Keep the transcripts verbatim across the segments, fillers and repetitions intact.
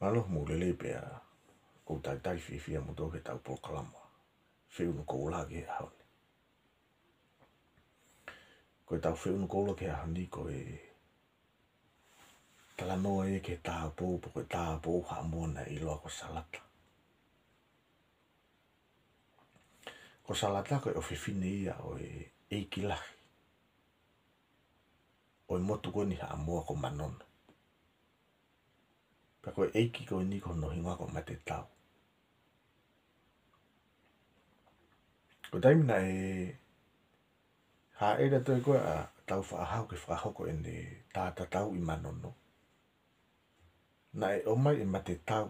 Mālō mo e lelei pea ʻoku ou talitali fiefia mo tō ke tau polokalama Feʻunu Koula ki he ʻaho ni. Ko e tau Feʻunu Koula ki he ʻaho ni ko e talanoa ia ki he tāupoʻou, pe ko e tāupoʻou Haʻamoa naʻe ʻiloa ko Salata. Ko Salata ko e ʻofefine ia ʻo e ʻeiki lahi ʻo e motu ko eni Haʻamoa ko Manono. Pea ko e ʻeiki ko eni ko hono hingoa ko Matetau. Ko e taimi naʻe hāʻele atu ai ko ē ʻa Tāufaʻāhau ke fakahoko ʻene tātatau ʻi Manono, naʻe ʻomai ʻe Matetau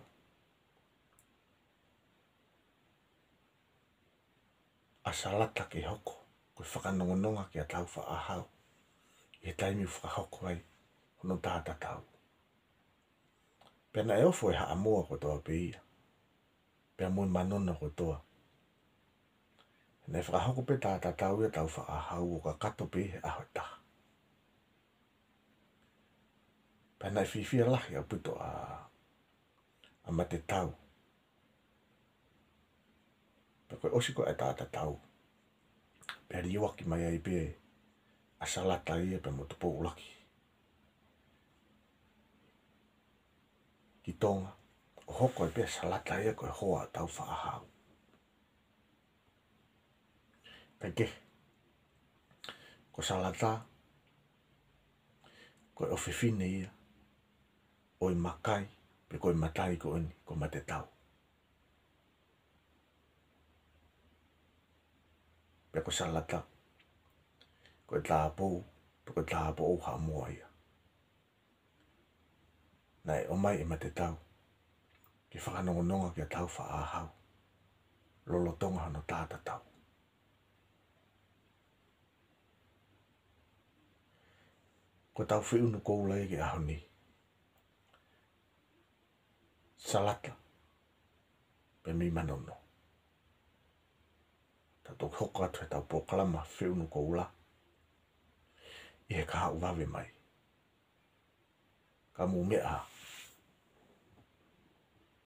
ʻa Salata ke hoko ko e fakanongononga kia Tāufaʻāhau ʻi he taimi ʻoku fakahoko ai hono tātatau. Pea naʻe ofo e Haʻamoa kotoa pē ia, pea mo e Manono kotoa. Naʻe fakahoko pē tātatau ia Tāufaʻāhau ʻo kakato pē he ʻaho ʻe taha. Pea naʻe fiefia lahi ʻaupito ʻa, ʻa Matetau. Pea ko e ʻosi ko ē ʻa e tātatau, pea liuaki mai ai pē ʻa Salata ia pea mo Tupou ʻUluaki ki Tonga, ʻo hoko ai pē ʻa Salata ia ko e hoa ʻo Tāufaʻāhau. Kae kehe, ko Salata, ko e ʻofefine ia ʻo e makai, pe ko e matai ko eni ko Matetau. Pea ko Salata, ko e tāupoʻou, pe ko e tāupoʻou Haʻamoa ia naʻe ʻomai ʻe Matetau ke fakanongononga kia Tāufaʻāhau lolotonga hono tātatau. Ko e tau Feʻunu Koula ia ki he ʻaho ni, Salata pea mei Manono. Tau toki hoko atu he tau polokalama Feʻunu Koula ʻi he kahaʻu vave mai. Ka mou meʻa,